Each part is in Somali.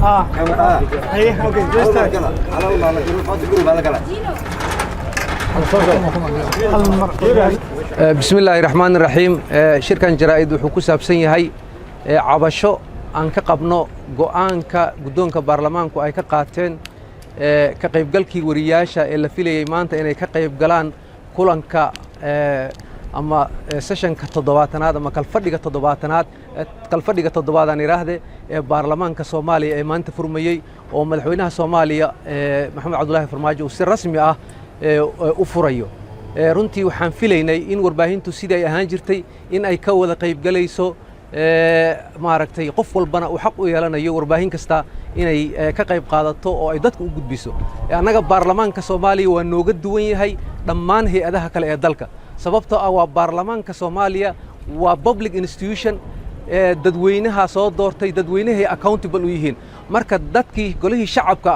Haye, okay, just start. Hal mar. Bismi illaahi raxmaan raxiim. Shirkan jaraa'id wuxuu ku saabsan yahay cabasho aan ka qabno go'aanka guddoonka baarlamaanku ay ka qaateen ka qaybgalkii wariyaasha ee la filayey maanta inay ka qayb galaan kulanka ama sessionka 70aad ama kalfadhiga 70aad, kalfadhiga toddobaadaan idhaahde, ee baarlamaanka Soomaaliya ee maanta furmayey oo madaxweynaha Soomaaliya, Maxamed Cabdulaahi Farmaajo, uu si rasmi ah u furayo. Runtii waxaan filaynay in warbaahintu sidii ay ahaan jirtay in ay ka wada qaybgalayso, maaragtay, qof walbana uu xaq u yeelanayo warbaahin kasta inay ka qayb qaadato oo ay dadka u gudbiso. Annaga baarlamaanka Soomaaliya waa nooga duwan yahay dhammaan hay-adaha kale ee dalka, sababtoo ah waa baarlamaanka Soomaaliya, waa public institution, dadweynaha soo doortay, dadweynahay accountable u yihiin. Marka dadkii golihii shacabka,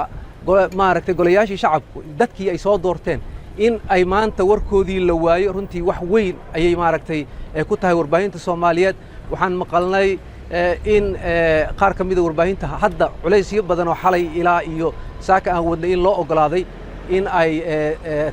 maaragtay, golayaashii shacabku dadkii ay soo doorteen in ay maanta warkoodii la waayo, runtii wax weyn ayay, maaragtay, ku tahay warbaahinta Soomaaliyeed. Waxaan maqalnay in qaar ka mida warbaahinta hadda culaysyo badan oo xalay ilaa iyo saaka aan wadnay in loo oggolaaday in ay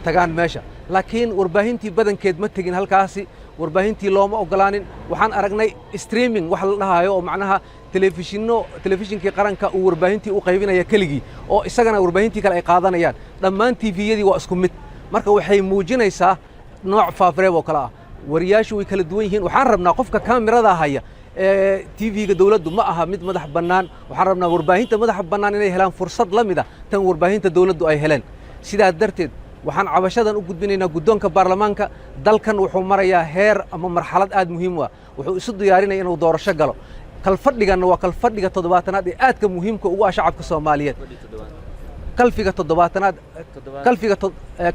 tagaan meesha, laakiin warbaahintii badankeed ma tegin halkaasi, warbaahintii looma oggolaanin. Waxaan aragnay streaming wax la dhahayo oo macnaha telefishinno, telefishinkii qaranka uu warbaahintii u qaybinaya keligii oo isagana warbaahintii kale ay qaadanayaan. Dhammaan TV-yadii waa isku mid. Marka waxay muujinaysaa nooc faafreeb oo kale ah. Wariyaashu way kala duwan yihiin. Waxaan rabnaa qofka kaamirada haya ee TV-ga dowladdu ma aha mid madax bannaan. Waxaan rabnaa warbaahinta madaxa bannaan inay helaan fursad la mid a tan warbaahinta dowladdu ay heleen. Sidaa darteed waxaan cabashadan u gudbinaynaa guddoonka baarlamaanka. Dalkan wuxuu marayaa heer ama marxalad aad muhiim u ah. Wuxuu isu diyaarinaya inuu doorasho galo. Kalfadhiganna waa kalfadhiga 70aad ee aadka muhiimka ugu ah shacabka Soomaaliyeed. Kalfiga 70aad, kalfiga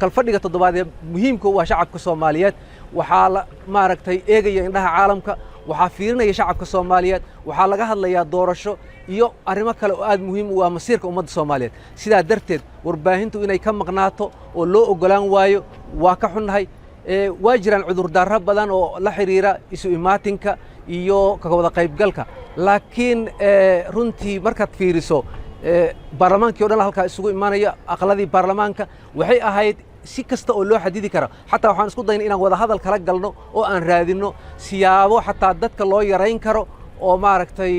kalfadhiga toddobaad ee muhiimka u ah shacabka Soomaaliyeed. Waxaa la, maaragtay, eegaya indhaha caalamka, waxaa fiirinaya shacabka Soomaaliyeed. Waxaa laga hadlayaa doorasho iyo arrimo kale oo aad muhiim u ah masiirka ummadda Soomaaliyeed. Sidaa darteed warbaahintu inay ka maqnaato oo loo oggolaan waayo waa ka xunnahay. Waa jiraan cudurdaarro badan oo la xiriira isu imaatinka iyo ka wada qaybgalka, laakiin runtii markaad fiiriso baarlamaankii o dhan halkaa isugu imaanaya, aqaladii baarlamaanka, waxay ahayd si kasta oo loo xadidi karo. Xataa waxaan isku dayna inaan wada hadal kala galno oo aan raadinno siyaabo xataa dadka loo yarayn karo oo, maaragtay,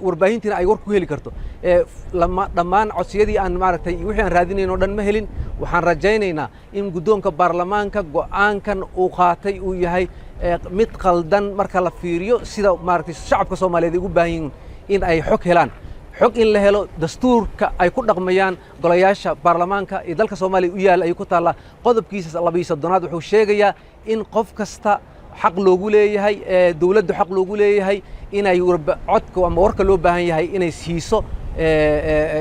warbaahintiina ay war ku heli karto. Dhammaan codsiyadii aan, maaragtay, wixii aan raadinayn oo dhan ma helin. Waxaan rajaynaynaa in guddoonka baarlamaanka go'aankan uu qaatay uu yahay mid qaldan marka la fiiriyo sida, maaragtay, shacabka Soomaaliyeed ay ugu baahan yihiin in ay xog helaan. Xog in la helo, dastuurka ay ku dhaqmayaan golayaasha baarlamaanka iyo dalka Soomaaliya u yaalla ayay ku taallaa. Qodobkiisa 32aad wuxuu sheegayaa in qof kasta xaq loogu leeyahay, dowladdu xaq loogu leeyahay inay codka ama warka loo baahan yahay inay siiso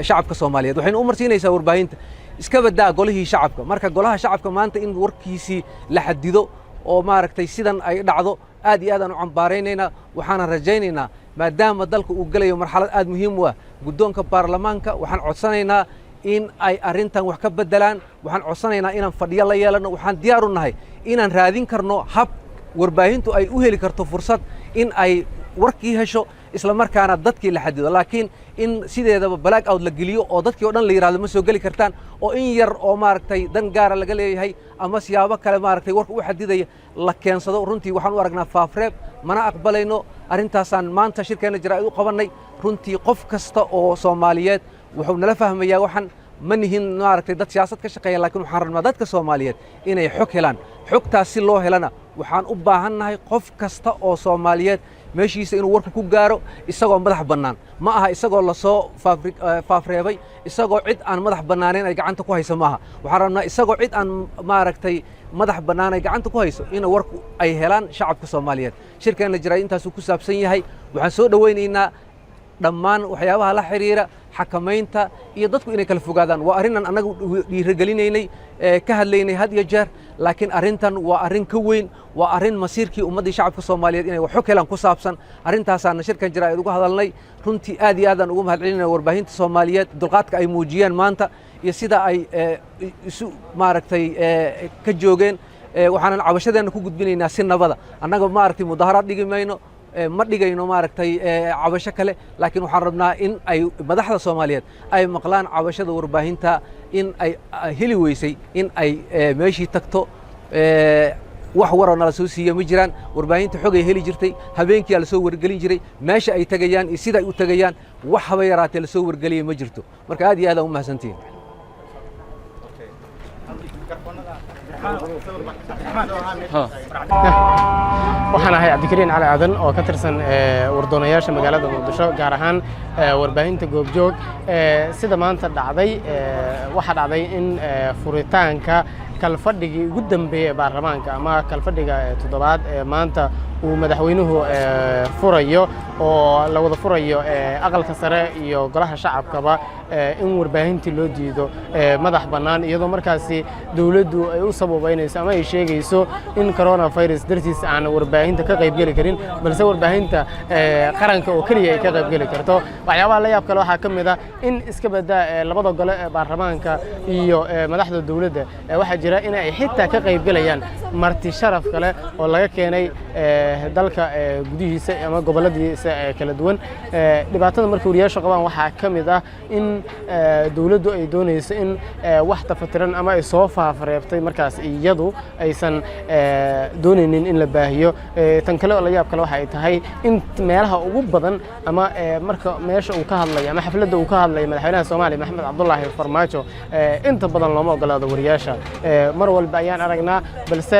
shacabka Soomaaliyeed. Waxayna u marsiinaysaa warbaahinta, iska badaa golihii shacabka. Marka golaha shacabka maanta in warkiisii la xadido oo, maaragtay, sidan ay dhacdo, aad iyo aad aan u cambaaraynaynaa. Waxaana rajaynaynaa, maadaama dalka uu gelayo marxalad aad muhiim u ah, guddoonka baarlamaanka waxaan codsanaynaa in ay arrintan wax ka beddelaan. Waxaan codsanaynaa inaan fadhiyo la yeelanno. Waxaan diyaar u nahay inaan raadin karno hab warbaahintu ay u heli karto fursad in ay warkii hesho, isla markaana dadkii la xadido. Laakiin in sideedaba black out la geliyo oo dadkii o dhan la yidhahdo ma soo geli kartaan, oo in yar oo, maaragtay, dan gaara laga leeyahay ama siyaabo kale, maaragtay, warka u xadidaya la keensado, runtii waxaan u aragnaa faafreeb, mana aqbalayno. Arrintaasaan maanta shirkeenna jaraa'id u qabannay. Runtii qof kasta oo Soomaaliyeed wuxuu nala fahmayaa. Waxaan ma nihin, maaragtay, dad siyaasad ka shaqeeya, laakiin waxaan rabnaa dadka Soomaaliyeed inay xog helaan. Xogtaas si loo helana waxaan u baahannahay qof kasta oo Soomaaliyeed meeshiisa inuu warka ku gaaro isagoo madax bannaan. Ma aha isagoo lasoo faafreebay, isagoo cid aan madax bannaanayn ay gacanta ku hayso maaha. Waxaan rabnaa isagoo cid aan, maaragtay, madax bannaan ay gacanta ku hayso in warku ay helaan shacabka Soomaaliyeed. Shirkeenna jaraa'id intaasuu ku saabsan yahay. Waxaan soo dhowaynaynaa dhammaan waxyaabaha la xiriira xakamaynta iyo dadku inay kala fogaadaan. Waa arrinaan annagu dhiirigelinaynay, ka hadlaynay had iyo jeer, laakiin arrintan waa arrin ka weyn. Waa arrin masiirkii ummaddii shacabka Soomaaliyeed inay xog helaan ku saabsan. Arrintaasaana shirkan jaraa'id uga hadalnay. Runtii aad iyo aadaan ugu mahadcelinayna warbaahinta Soomaaliyeed dulqaadka ay muujiyeen maanta iyo sida ay isu, maaragtay, ka joogeen. Waxaanan cabashadeenna ku gudbinaynaa si nabada. Annaga, maaragtay, mudaharaad dhigi mayno. Ma dhigayno, maaragtay, cabasho kale, laakiin waxaan rabnaa in ay madaxda Soomaaliyeed ay maqlaan cabashada warbaahinta in ay heli weysay in ay meeshii tagto. Wax waroo nala soo siiya ma jiraan. Warbaahinta xogay heli jirtay, habeenkiyaa lasoo wargelin jiray meesha ay tegayaan iyo sida ay u tegayaan. Wax haba yaraatee lasoo wargeliyay ma jirto. Marka aad iyo aad aan u mahadsantihiin. Waxaan ahay Cabdikariin Cali Aadan oo ka tirsan wardoonayaasha magaalada Muqdisho, gaar ahaan warbaahinta Goobjoog. Sida maanta dhacday, waxaa dhacday in furitaanka kalfadhigii ugu dambeeyey ee baarlamaanka ama kalfadhiga toddobaad ee maanta uu madaxweynuhu furayo oo la wada furayo Aqalka Sare iyo Golaha Shacabkaba in warbaahintii loo diido madax bannaan, iyadoo markaasi dowladdu ay u sababaynayso ama ay sheegayso in coronavirus dartiis aan warbaahinta ka qaybgeli karin, balse warbaahinta qaranka oo keliya ay ka qaybgeli karto. Waxyaabaha la yaab kale waxaa ka mid ah in iska badaa labada gole ee baarlamaanka iyo madaxda dowladda, waxaa jira in ay xitaa ka qaybgelayaan marti sharaf kale oo laga keenay dalka gudihiisa ama gobolladiisa kala duwan. Dhibaatada marka wariyaashu qabaan waxaa ka mid ah in dowladdu ay doonayso in wax tafatiran ama ay soo faafareebtay markaas iyadu aysan doonaynin in la baahiyo. Tan kale oo la yaab kale waxa ay tahay in meelaha ugu badan ama marka meesha uu ka hadlayo ama xafladda uu ka hadlayo madaxweynaha Soomaaliya, Maxamed Cabdulaahi Farmaajo, inta badan looma ogolaado wariyaasha. Mar walba ayaan aragnaa, balse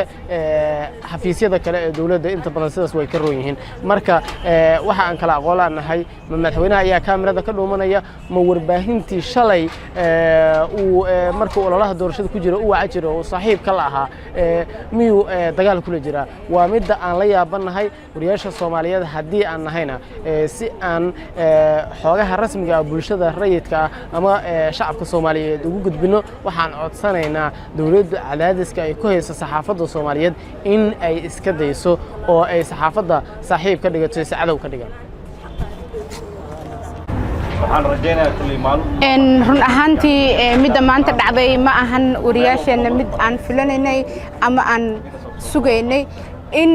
xafiisyada kale ee dowladda inta badan sidaas way ka roon yihiin. Marka waxa aan kala aqoon nahay, ma madaxweynaha ayaa kaamirada ka dhuumanaya, ma warbaahintii shalay uu markuu ololaha doorashada ku jira u waca jira oo saaxiibka la ahaa miyuu dagaal kula jiraa? Waa midda aan la yaabanahay wariyaasha Soomaaliyeed haddii aan nahayna. Si aan xoogaha rasmiga ah bulshada rayidka ah ama shacabka Soomaaliyeed ugu gudbinno, waxaan codsanaynaa dowladda cadaadiska ay ku hayso saxaafadda Soomaaliyeed in ay iska dayso oo ay saxaafadda saaxiib ka dhigato si cadow ka dhigan. Waxaan rajaynayaa kulley maalin Run ahaantii, midda maanta dhacday ma ahan wariyaasheenna mid aan filanaynay ama aan sugaynay in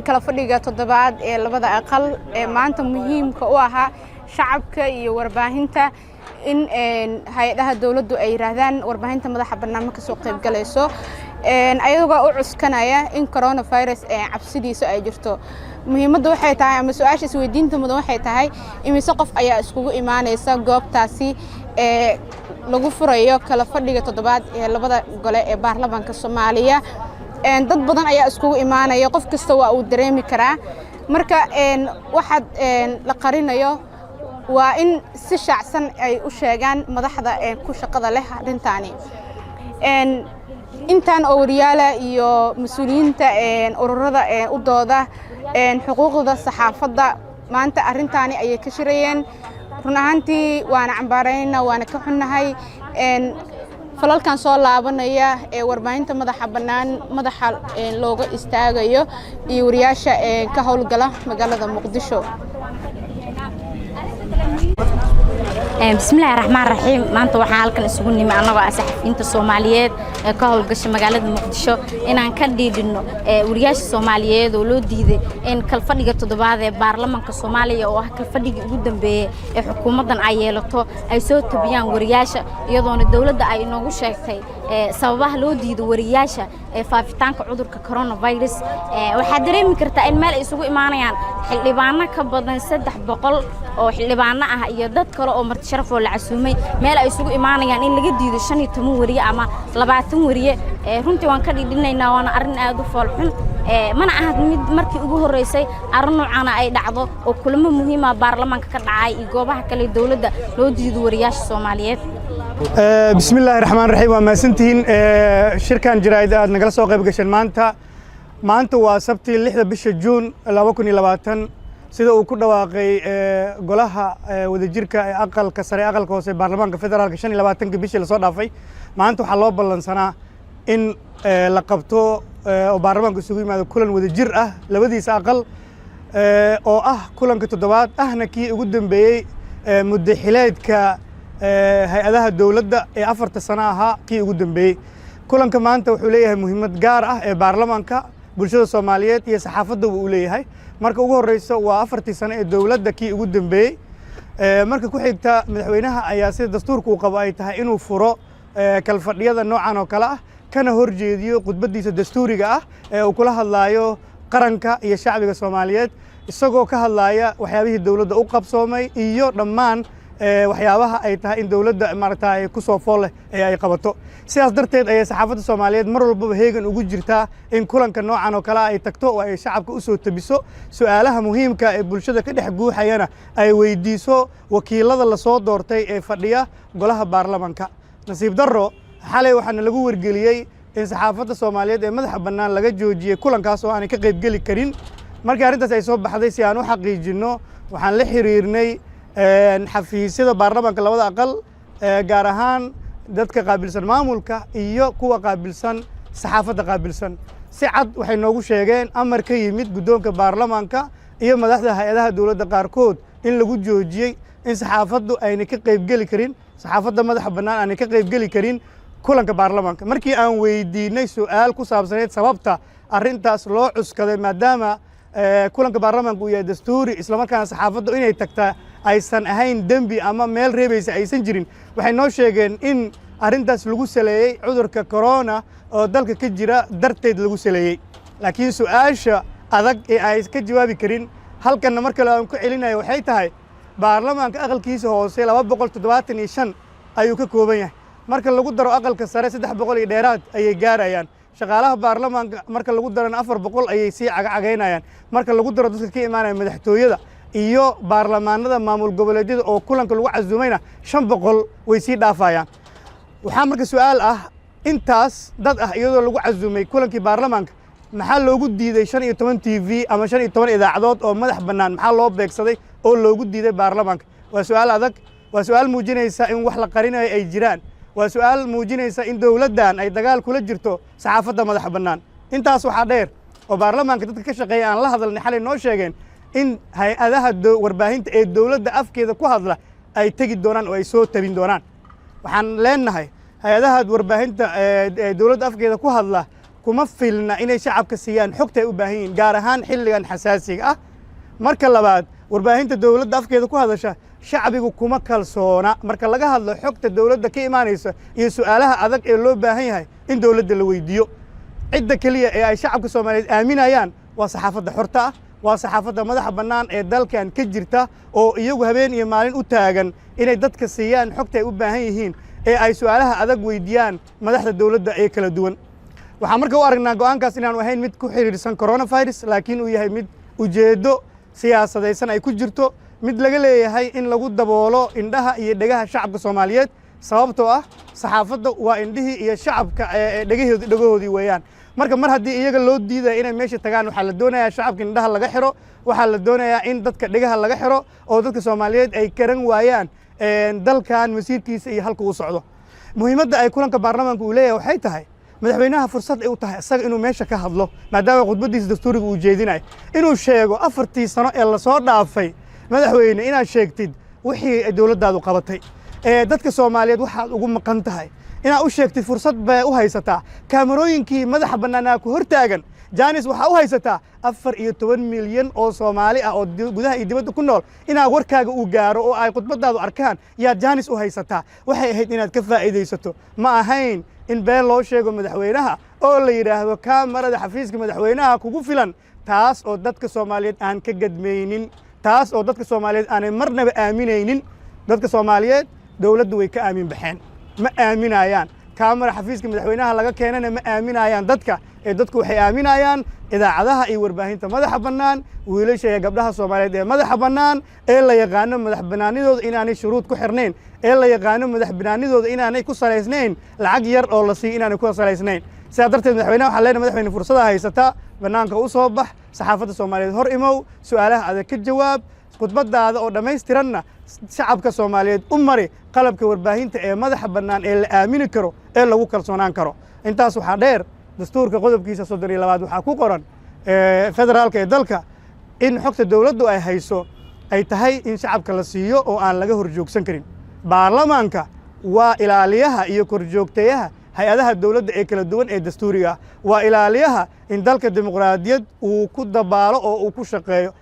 kala fadhiga toddobaad ee labada aqal ee maanta muhiimka u ahaa shacabka iyo warbaahinta in hay-adaha dowladdu ay yidhaahdaan warbaahinta madaxa bannaan ma kasoo qayb galayso, ayagoo u cuskanaya in coronavirus cabsidiisa ay jirto. Muhiimadda waxay tahay ama su-aasha isweydiinta mudan waxay tahay, imise qof ayaa iskugu imaanaysa goobtaasi ee lagu furayo kala fadhiga toddobaad ee labada gole ee baarlamaanka Soomaaliya? Dad badan ayaa iskugu imaanaya, qof kasta waa uu dareemi karaa. Marka waxaad la qarinayo waa in si shaacsan ay u sheegaan madaxda ku shaqada leh arrintaani. Intaan oo wariyaala iyo mas-uuliyiinta ururada u dooda xuquuqda saxaafadda maanta arrintaani ayay ka shirayeen. Run ahaantii waana cambaaraynaa, waana ka xunnahay falalkan soo laabanaya ee warbaahinta madaxa bannaan madaxa looga istaagayo iyo wariyaasha ka howlgala magaalada Muqdisho. Bismillahi raxmaan raxiim. Maanta waxaan halkan isugu nimi annagoo ah saxafiyiinta Soomaaliyeed ee ka howlgasha magaalada Muqdisho inaan ka dhiidhino wariyaasha Soomaaliyeed oo loo diiday in kalfadhiga toddobaad ee baarlamaanka Soomaaliya, oo ah kalfadhigii ugu dambeeyey ee xukuumaddan ay yeelato, ay soo tabiyaan wariyaasha, iyadoona dowladda ay inoogu sheegtay sababaha loo diido wariyaasha ee faafitaanka cudurka coronavirus. Waxaad dareemi kartaa in meel ay isugu imaanayaan xildhibaano ka badan 300 oo xildhibaano ah iyo dad kale oo marti sharaf oo la casuumay, meel ay isugu imaanayaan in laga diido 15 wariye ama 20 wariye. Runtii waan ka dhidhinaynaa, waana arrin aad u foolxun. Mana aha mid markii ugu horreysay arrin noocaana ay dhacdo oo kulamo muhiima baarlamaanka ka dhacay iyo goobaha kale dowladda loo diido wariyaasha Soomaaliyeed. Bismi illaahi raxmaan raxiim. Waa mahadsantihiin shirkan jaraa'id aad nagala soo qayb gasheen maanta. Maanta waa Sabti, 6-da bisha Juun 2020. Sida uu ku dhawaaqay golaha wadajirka ee Aqalka Sare, Aqalka Hoose ee Baarlamaanka Federaalka, 25-ka bishii lasoo dhaafay, maanta waxaa loo ballansanaa in la qabto oo baarlamaanka isugu yimaado kulan wadajir ah labadiisa aqal, oo ah kulanka toddobaad, ahna kii ugu dambeeyey muddo xileedka hay-adaha dowladda ee 4-ta sano ahaa kii ugu dambeeyey. Kulanka maanta wuxuu leeyahay muhiimad gaar ah ee baarlamaanka, bulshada Soomaaliyeed iyo saxaafaddaba uu leeyahay. Marka ugu horreysa, waa 4-tii sano ee dowladda kii ugu dambeeyey. Marka ku xigta, madaxweynaha ayaa sida dastuurka uu qabo ay tahay inuu furo kalfadhiyada noocan oo kale ah, kana horjeediyo khudbaddiisa dastuuriga ah ee uu kula hadlaayo qaranka iyo shacbiga Soomaaliyeed, isagoo ka hadlaaya waxyaabihii dowladda u qabsoomay iyo dhammaan waxyaabaha ay tahay in dowladda maaragtay ku soo fool leh ee ay qabato. Sidaas darteed ayay saxaafadda Soomaaliyeed mar walbaba heegan ugu jirtaa in kulanka noocan oo kale ay tagto oo ay shacabka u soo tabiso, su'aalaha muhiimka ee bulshada ka dhex guuxayana ay weydiiso wakiilada lasoo doortay ee fadhiya golaha baarlamanka. Nasiib darro, xalay waxaana lagu wargeliyey in saxaafadda Soomaaliyeed ee madaxa bannaan laga joojiyey kulankaas oo aanay ka qaybgeli karin. Markii arrintaas ay soo baxday, si aan u xaqiijinno, waxaan la xiriirnay xafiisyada baarlamanka labada aqal, gaar ahaan dadka qaabilsan maamulka iyo kuwa qaabilsan saxaafadda qaabilsan. Si cad waxay noogu sheegeen amar ka yimid guddoonka baarlamanka iyo madaxda hay-adaha dowladda qaarkood in lagu joojiyey in saxaafaddu aynay ka qaybgeli karin, saxaafadda madaxa bannaan aanay ka qaybgeli karin kulanka baarlamanka. Markii aan weydiinay su'aal ku saabsaneyd sababta arrintaas loo cuskaday, maadaama kulanka baarlamanka uu yahay dastuuri, islamarkaana saxaafaddu inay tagtaa aysan ahayn dembi ama meel reebaysa aysan jirin, waxay noo sheegeen in arrintaas lagu saleeyey cudurka corona oo dalka ka jira darteed lagu saleeyey. Laakiin su'aasha adag ee ay ka jawaabi karin, halkanna mar kale aan ku celinayo, waxay tahay: baarlamaanka aqalkiisa hoose 275 ayuu ka kooban yahay. Marka lagu daro aqalka sare, 300 iyo dheeraad ayay gaarayaan. Shaqaalaha baarlamaanka marka lagu darana, 400 ayay sii cagacagaynayaan. Marka lagu daro dadka ka imaanaya madaxtooyada iyo baarlamaanada maamul goboleedyada oo kulanka lagu casuumayna, 500 way sii dhaafayaan. Waxaa marka su'aal ah: intaas dad ah iyadoo lagu casuumay kulankii baarlamaanka, maxaa loogu diiday 15 TV ama 15 idaacadood oo madax bannaan? Maxaa loo beegsaday oo loogu diiday baarlamaanka? Waa su'aal adag. Waa su'aal muujinaysa in wax la qarinayo ay jiraan. Waa su'aal muujinaysa in dowladdan ay dagaal kula jirto saxaafadda madaxa bannaan. Intaas waxaa dheer oo baarlamaanka dadka ka shaqeeya aan la hadalnay xalay noo sheegeen in hay-adaha warbaahinta ee dowladda afkeeda ku hadla ay tegi doonaan oo ay soo tabin doonaan. Waxaan leenahay, hay-adaha warbaahinta ee dowladda afkeeda ku hadla kuma filna inay shacabka siiyaan xogta ay u baahan yihiin, gaar ahaan xilligan xasaasiga ah. Marka labaad, warbaahinta dowladda afkeeda ku hadasha shacbigu kuma kalsoona marka laga hadlo xogta dowladda ka imaanaysa iyo su'aalaha adag ee loo baahan yahay in dowladda la weydiiyo. Cidda keliya ee ay shacabka Soomaaliyeed aaminayaan waa saxaafadda xorta ah, waa saxaafadda madaxa bannaan ee dalkan ka jirta, oo iyagu habeen iyo maalin u taagan inay dadka siiyaan xogta ay u baahan yihiin ee ay su'aalaha adag weydiiyaan madaxda dowladda ee kala duwan. Waxaan marka u aragnaa go'aankaas inaanu ahayn mid ku xidhiidhsan coronavirus, laakiin uu yahay mid ujeeddo siyaasadaysan ay ku jirto, mid laga leeyahay in lagu daboolo indhaha iyo dhegaha shacabka Soomaaliyeed, sababtoo ah saxaafadda waa indhihii iyo shacabka dhegahoodi dhegahoodii weeyaan. Marka mar haddii iyaga loo diidaya inay meesha tagaan, waxaa la doonayaa shacabka indhaha laga xiro, waxaa la doonayaa in dadka dhegaha laga xiro oo dadka Soomaaliyeed ay garan waayaan dalkan masiirkiisa iyo halka uu socdo. Muhiimadda ay kulanka baarlamaanka uu leeyahay waxay tahay, madaxweynaha fursad ay u tahay isaga inuu meesha ka hadlo, maadaama khudbaddiisa dastuuriga uu jeedinayo, inuu sheego 4-tii sano ee lasoo dhaafay. Madaxweyne, inaad sheegtid wixii dowladdaadu qabatay ee dadka Soomaaliyeed waxaad ugu maqan tahay inaad u sheegtid, fursad bay u haysataa. Kaamarooyinkii madaxa bannaanaa ku hortaagan, chance waxaa u haysataa 14 milyan oo Soomaali ah oo gudaha iyo dibadda ku nool inaad warkaaga uu gaaro oo ay khudbadaadu arkaan yaad chance u haysataa. Waxay ahayd inaad ka faa'iidaysato. Ma ahayn in been loo sheego madaxweynaha oo la yidhaahdo kaamarada xafiiska madaxweynaha kugu filan, taas oo dadka Soomaaliyeed aan ka gadmaynin, taas oo dadka Soomaaliyeed aanay marnaba aaminaynin. Dadka Soomaaliyeed dowladdu way ka aamin baxeen, ma aaminayaan. Kaamara xafiiska madaxweynaha laga keenana ma aaminayaan dadka ee dadku waxay aaminayaan idaacadaha iyo warbaahinta madaxa bannaan, wiilasha iyo gabdhaha Soomaaliyeed ee madaxa bannaan ee la yaqaano madax bannaanidooda inaanay shuruud ku xirnayn, ee la yaqaano madax bannaanidooda inaanay ku salaysnayn lacag yar oo la siiyo, inaanay ku salaysnayn. Sidaa darteed, madaxweynaha waxaa leenahay: madaxweyne, fursada haysataa, bannaanka u soo bax, saxaafadda Soomaaliyeed hor imow, su'aalaha adag ka jawaab, khudbadaada oo dhammaystiranna shacabka Soomaaliyeed u mari qalabka warbaahinta ee madaxa bannaan ee la aamini karo ee lagu kalsoonaan karo. Intaas waxaa dheer, dastuurka qodobkiisa 32aad waxaa ku qoran federaalka ee dalka in xogta dowladdu ay hayso ay tahay in shacabka la siiyo oo aan laga horjoogsan karin. Baarlamaanka waa ilaaliyaha iyo korjoogtayaha hay-adaha dowladda ee kala duwan ee dastuuriga ah, waa ilaaliyaha. In dalka dimuqraadiyad uu ku dabaalo oo uu ku shaqeeyo.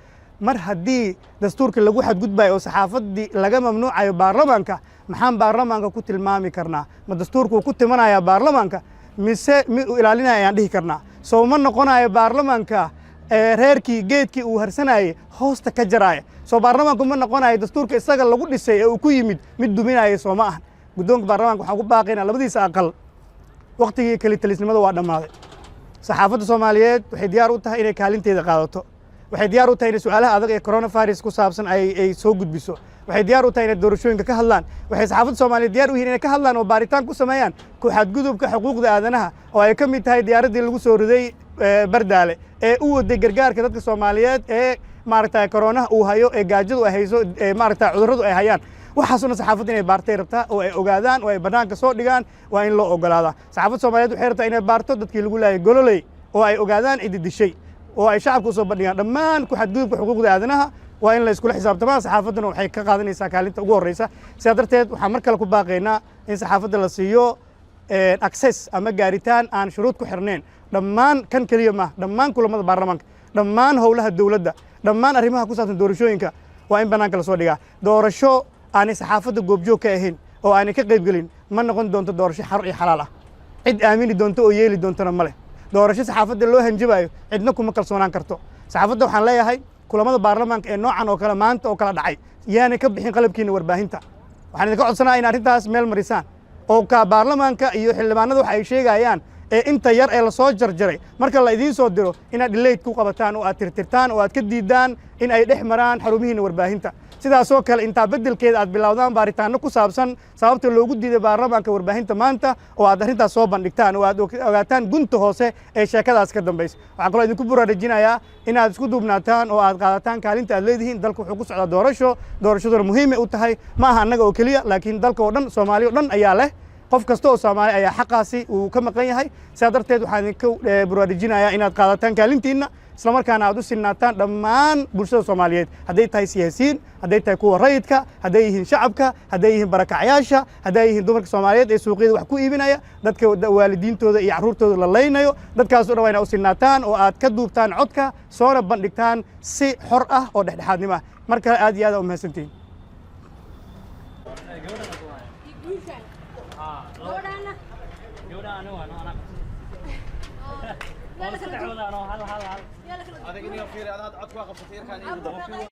Mar haddii dastuurka lagu xadgudbayo oo saxaafaddii laga mamnuucayo baarlamaanka, maxaan baarlamaanka ku tilmaami karnaa? Ma dastuurku ku timanayaa baarlamaanka mise mid uu ilaalinaya ayaan dhihi karnaa? Soo ma noqonayo baarlamaanka reerkii geedkii uu harsanayay hoosta ka jaraaya? Soo baarlamaanku ma noqonayo dastuurka isaga lagu dhisay ee uu ku yimid mid duminaya? Soo ma ahan. Guddoonka baarlamaanka waxaan ku baaqaynaa labadiisa aqal, waqtigii kalitalisnimada waa dhammaaday. Saxaafadda Soomaaliyeed waxay diyaar u tahay inay kaalinteeda qaadato. Waxay diyaar u tahay inay su'aalaha adag ee coronavirus ku saabsan ay soo gudbiso. Waxay diyaar u tahay inay doorashooyinka ka hadlaan. Waxay saxaafadda Soomaaliyeed diyaar u yihiin inay ka hadlaan oo baaritaan ku sameeyaan ku xadgudubka xuquuqda aadanaha, oo ay ka mid tahay diyaaraddii lagu soo riday Bardaale ee u waday gargaarka dadka Soomaaliyeed ee maaragtay koronaha uu hayo, ee gaajadu ay hayso, ee maaragtay cudurradu ay hayaan. Waxaasuna saxaafadda inay baartay rabtaa oo ay ogaadaan oo ay bannaanka soo dhigaan. Waa in loo ogolaadaa. Saxaafadda Soomaaliyeed waxay rabtaa inay baarto dadkii lagu laayay Gololey oo ay ogaadaan ciddi dishay oo ay shacabka usoo bandhigaan. Dhammaan ku xadgudubka xuquuqda aadanaha waa in la iskula xisaabtamaa. Saxaafadduna waxay ka qaadanaysaa kaalinta ugu horreysa. Sidaa darteed, waxaan mar kale ku baaqaynaa in saxaafadda la siiyo access ama gaaritaan aan shuruud ku xirnayn. Dhammaan kan keliya maaha, dhammaan kulamada baarlamaanka, dhammaan howlaha dowladda, dhammaan arrimaha ku saabsan doorashooyinka waa in bannaanka lasoo dhigaa. Doorasho aanay saxaafadda goobjoog ka ahayn oo aanay ka qaybgelin ma noqon doonto doorasho xor iyo xalaal ah. Cid aamini doonto oo yeeli doontona ma leh. Doorasho saxaafadda loo hanjabayo cidna kuma kalsoonaan karto. Saxaafadda waxaan leeyahay, kulamada baarlamaanka ee noocan oo kale maanta oo kala dhacay yaanay ka bixin qalabkiina warbaahinta. Waxaan idinka codsanaya in arrintaas meel marisaan oo ka baarlamaanka iyo xildhibaanada waxa ay sheegayaan ee inta yar ee lasoo jarjaray marka la idiin soo diro inaad delete ku qabataan oo aad tirtirtaan oo aad ka diidaan in ay dhex maraan xarumihiina warbaahinta. Sidaasoo kale, intaa beddelkeeda aad bilowdaan baaritaanno ku saabsan sababta loogu diiday baarlamaanka warbaahinta maanta oo aad arrintaas soo bandhigtaan oo aad ogaataan gunta hoose ee sheekadaas ka dambaysa. Waxaan kaloo idinku buraarujinayaa inaad isku duubnaataan oo aad qaadataan kaalinta aad leedihiin. Dalka wuxuu ku socdaa doorasho. Doorashaduna muhiimay u tahay, ma aha annaga oo keliya, laakiin dalka oo dhan, Soomaali oo dhan ayaa leh. Qof kasta oo Soomaali ayaa xaqaasi uu ka maqan yahay. Sidaa darteed, waxaan idinka buraarujinayaa inaad qaadataan kaalintiinna, islamarkaana aad u sinaataan dhammaan bulshada Soomaaliyeed, hadday tahay siyaasiyiin, hadday tahay kuwa rayidka, hadday yihiin shacabka, hadday yihiin barakacyaasha, hadday yihiin dumarka Soomaaliyeed ee suuqyada wax ku iibinaya, dadka waalidiintooda iyo carruurtooda la laynayo. Dadkaasoo dhan waa inaad u sinaataan oo aad ka duubtaan codka, soona bandhigtaan si xor ah oo dhexdhexaadnimo ah. Mar kale, aad iyo aad aa u mahadsantihiin. Gabadha aniga.